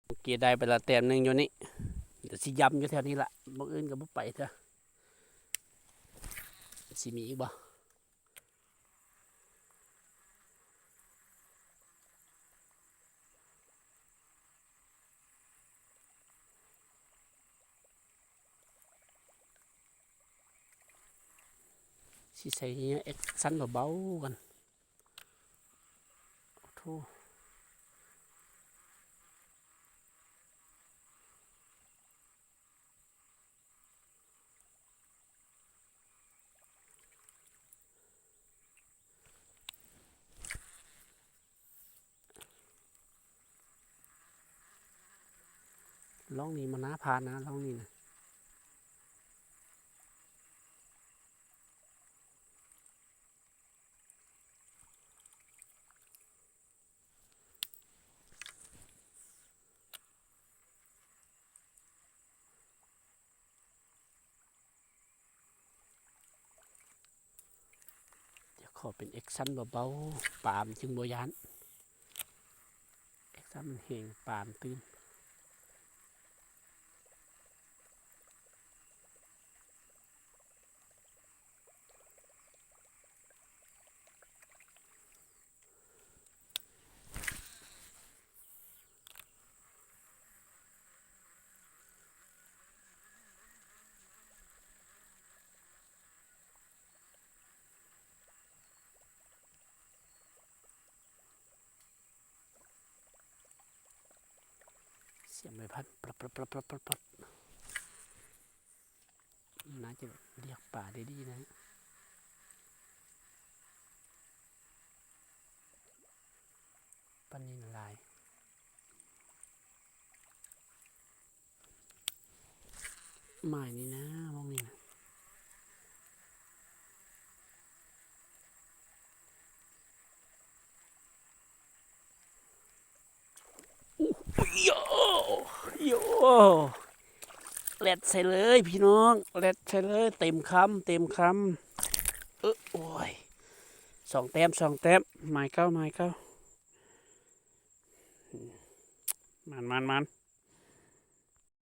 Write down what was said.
ໂອເຄ ໄດ້ໄປລະແຕ້ມໜຶ່ງຢູ່ນີ້ ດຽວຊິຢ້ຳຢູ່ແຖວນີ້ລະ ໝ່ອງອື່ນກໍບໍ່ໄປເທື່ອ. ຊິມີອີກບໍ່? ຊິໃສ່ແອັກຊັນເບົາໆກ່ອນ. ໂອ້ໂຫ. ລ່ອງນີ້ມັນໜ້າຜ່ານນະ ລ່ອງນີ້ນະ. ດຽວຂໍເປັນແອັກຊັນເບົາໆ ປາມັນຈຶ່ງບໍ່ຢ້ານ ແອັກຊັນມັນແຮງ ປາມັນຕື່ນ. ສຽງໃບພັດ ປັບໆໆໆໆ. ໜ້າຈະລຽກປາໄດ້ດີນະ ປານິນຫຼາຍ. ໝາຍນີ້ນະ ໝ່ອງນີ້ນະ. ໂອ້ໂຫ ໂອ້ໂຫ ແລ່ນໃສ່ເລີຍພີ່ນ້ອງ ແລ່ນໃສ່ເລີຍ ເຕັມຄຳ ເຕັມຄຳ. ເອີ ໂອ້ຍ ສອງແຕ້ມ ສອງແຕ້ມ ໝາຍເກົ້າ ໝາຍເກົ້າ. ໝານ ໝານ ໝານ.